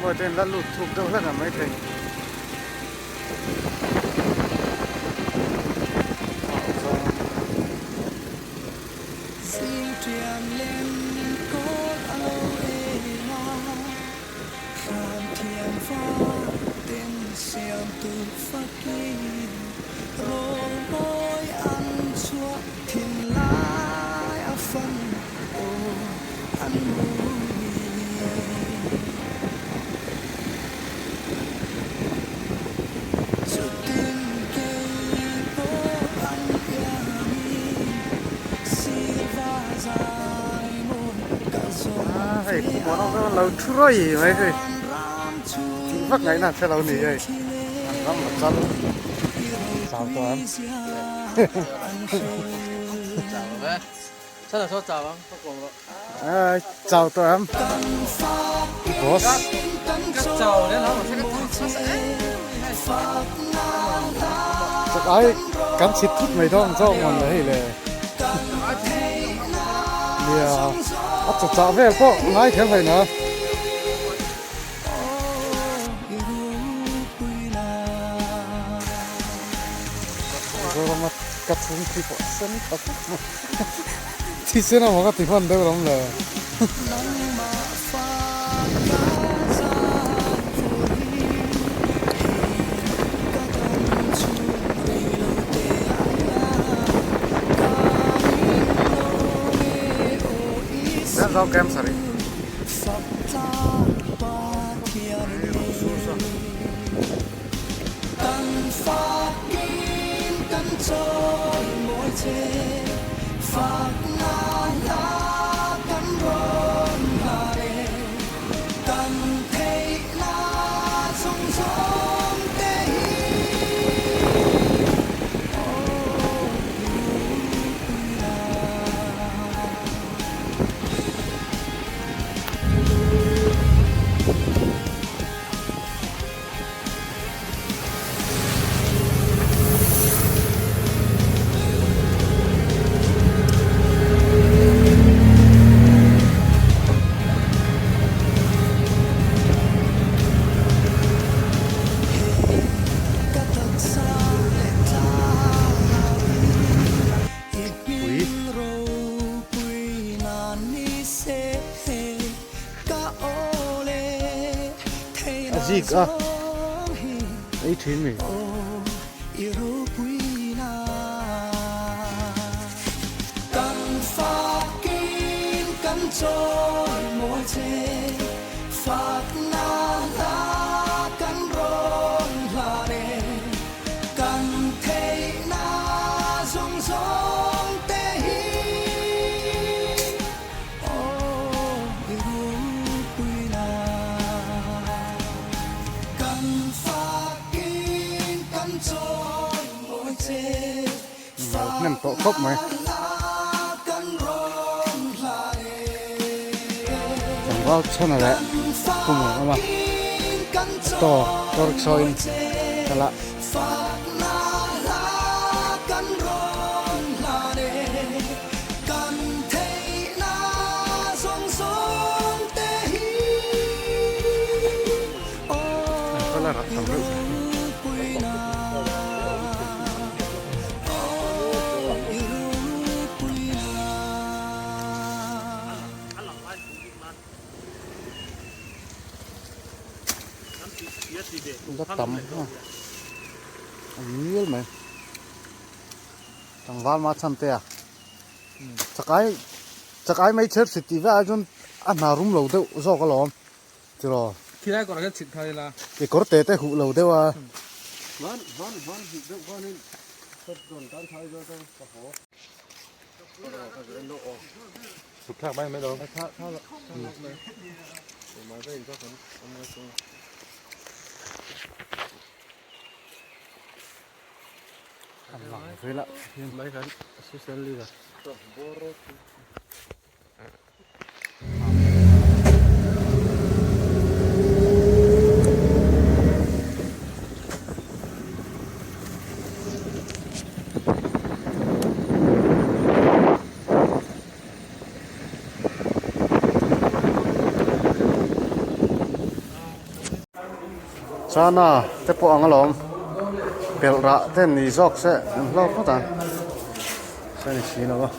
Mawi te la lut thuk deuh hlek ang maithei. Hei khua lo thu rawih mai hei tih vak ngaihna an hre lo ni hei an ram a chal chau tawh ang. Chau tawh em boss. Chak ai kan chhit thut mai dawn zawk mawn le hei le. Nia a chaw chah vel pawh ngai kher hlei na. Zorama ka chhung khi pawh sen tak thisen emaw ka ti hman deuh lam le. Zau kem sarih. Pui. A zik a ei thin mi. Hnem tawh khawp mai. Tlangval chhana leh khumah a awm a, auto auto rickshaw in kal a. La tam a a ngil mai tlangval ma chhan te a chakai chakai mai chher chhit tih vek ai chuan a hna rum lo deuh zawk alawm. Tiraw? Khilai kawrah hian chhit thar ila. I kawr te te huh lo deuh a. Van van van huh deuh khanin shot dawn tan thai zo chuan ka haw. Chhuk thlak mai mai lo. Tha tha lo mai. Mai ka in chuan kan awm ngai chuang. An lang velah hian. Mai kan assistant leader. Bor Chana te pawh ang alawm pelh rah te ni zawk se an hlawk phawt ang se ni si lo a.